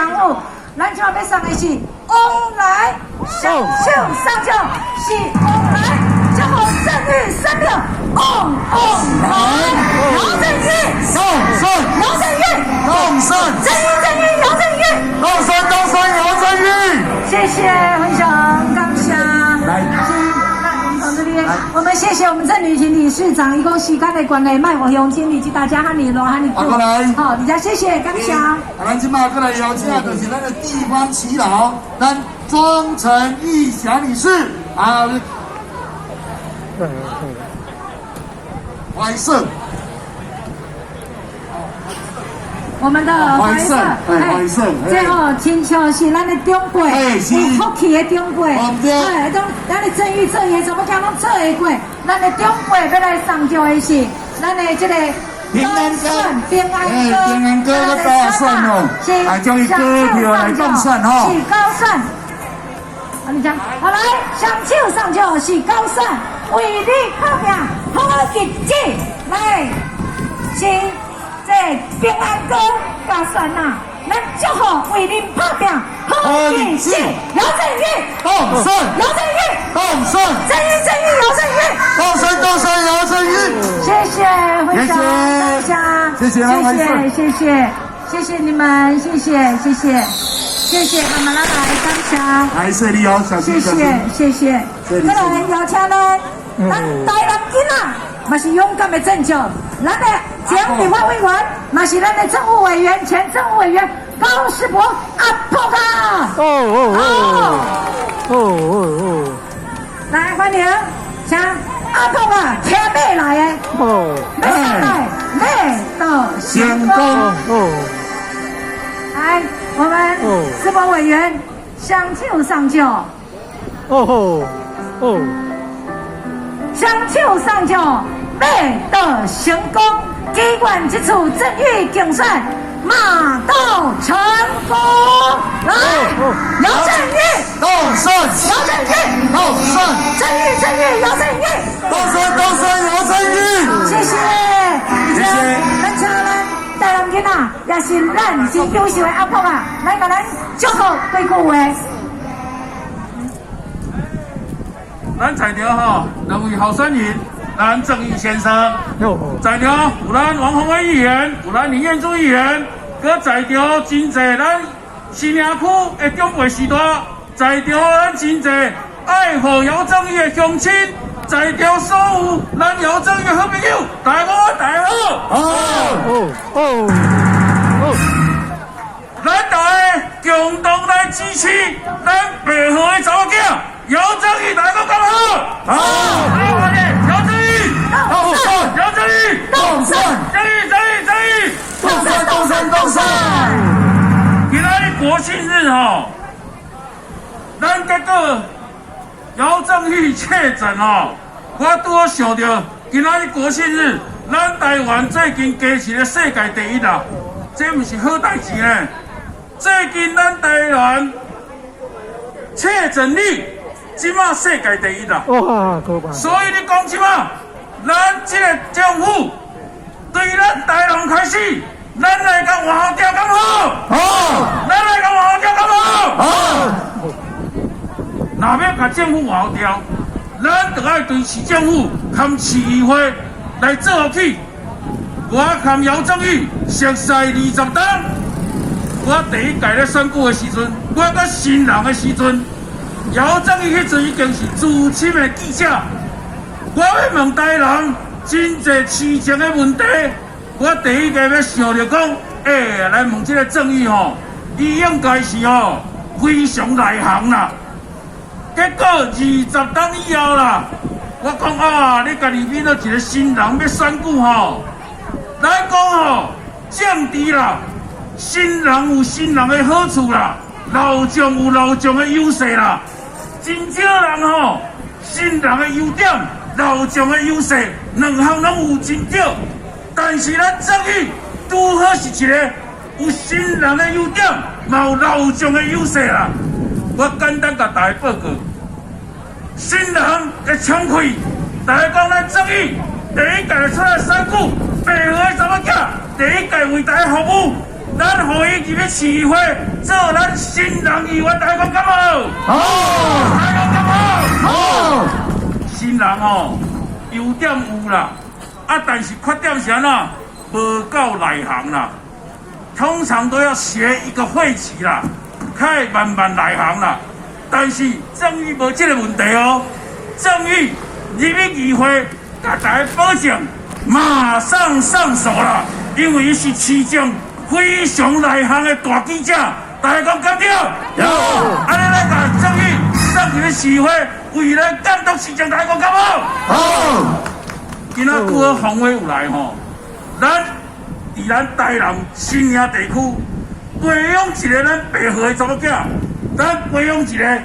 祥物。咱這馬欲送的是旺來雙手送獎，是旺來，祝賀正玉三六旺旺來，姚正玉，動勝，姚正玉，動勝，正玉正玉姚正玉，動勝動勝姚正玉，謝謝分享，感謝。來，從這邊，我們謝謝我們鄭女琴理事長，伊講時間的關係，莫予鄉親你去大家喊你羅喊你啊，過來，好，大家謝謝，感謝。啊，咱這馬過來邀請的就是咱的地方耆老，咱莊陳玉霞女士啊，懷勝。我們的懷勝，懷勝，這吼親像是咱的長輩，有福氣的長輩，哎，種咱的正玉正爺，怎麼講攏做會過？咱的長輩欲來送獎的是咱的這個平安哥，平安哥，平安哥閣高選哦，是，將伊高票來當選吼，是高選。啊，你講，好來，雙手送獎是高選，為你打拼好日子，來，是。這平安哥加選啊，咱祝福為恁打拼好日子，姚正玉，當選，姚正玉，當選，正玉正玉姚正玉，當選當選姚正玉，謝謝分享，謝謝，謝謝謝謝謝謝你們，謝謝謝謝謝謝媽媽來感謝，來謝你哦，小心謝謝謝謝，再來邀請呢，咱台南囡仔嘛是勇敢的戰將，咱的前立法委員，嘛是咱的政務委員，前政務委員高士博阿婆啊！哦哦哦哦哦哦！來歡迎，請阿婆啊，騎馬來的，哦，欲上來，馬到成功哦！來，我們士博委員雙手送獎，哦吼哦，雙手送獎，馬到成功。祈願這次正玉競選馬到成功，來，姚正玉，當選，姚正玉，當選，正玉正玉姚正玉，當選當選姚正玉，謝謝，謝謝，咱請咱台南囡仔，也是咱真優秀的阿婆啊，來共咱祝福幾句話。咱在場吼兩位候選人。咱鄭毅先生，在場有咱王鴻薇議員，有咱林彥珠議員，閣在場真濟咱新營區的長輩序大，在場咱真濟愛護姚正玉的鄉親，在場所有咱姚正玉的好朋友，大家好，大家好。哦哦哦哦，咱大家共同來支持咱白河的查某囝姚正玉，大家講好。好。姚正玉，當選，姚正玉，當選，正玉，正玉，正玉，當選，當選，當選。今仔日國慶日吼，咱結果姚正玉確診吼，我拄好想著，今仔日國慶日，咱台灣最近加一个世界第一啦，這毋是好代誌呢。最近咱台灣確診率，這馬世界第一啦。哇，可怕！所以你講這馬，咱這个政府對咱台灣開始，咱來共換掉敢好？好。咱來共換掉敢好？好。若欲共政府換掉，咱就愛對市政府和市議會來做落去。我和姚正玉熟似20冬，我第一屆咧選舉的時陣，我閣新人的時陣，姚正玉彼陣已經是資深的記者。我欲問台南真濟市政的問題，我第一個欲想著講，來問這個正玉吼，伊應該是吼非常內行啦。結果20冬以後啦，我講啊，你家己變做一個新人欲選舉吼，咱講吼政治啦，新人有新人的好處啦，老將有老將的優勢啦，真少人吼新人的優點，老將的優勢，兩項攏有真少。但是咱正玉拄好是一個有新人的優點，嘛有老將的優勢啦。我簡單共大家報告，新人的衝氣，大家講咱正玉第一屆出來選舉，白河的查某囝第一屆為大家服務，咱予伊入去市議會做咱新人議員，大家講敢無？好，大家講敢無？好。新人吼，優點有啦，啊，但是缺點是按怎？無夠內行啦。通常都要學一個會期啦，較會慢慢內行啦。但是正義無這個問題哦，正義入去議會，共大家保證，馬上上手啦，因為伊是市政非常內行的大記者，大家講敢對？對。按呢咱共正義送入去市議會，為咱監督市政，大家講敢無？好。今仔拄好馮偉有來吼，咱佇咱台南新營地區培養一个咱白河的查某囝，咱培養一个。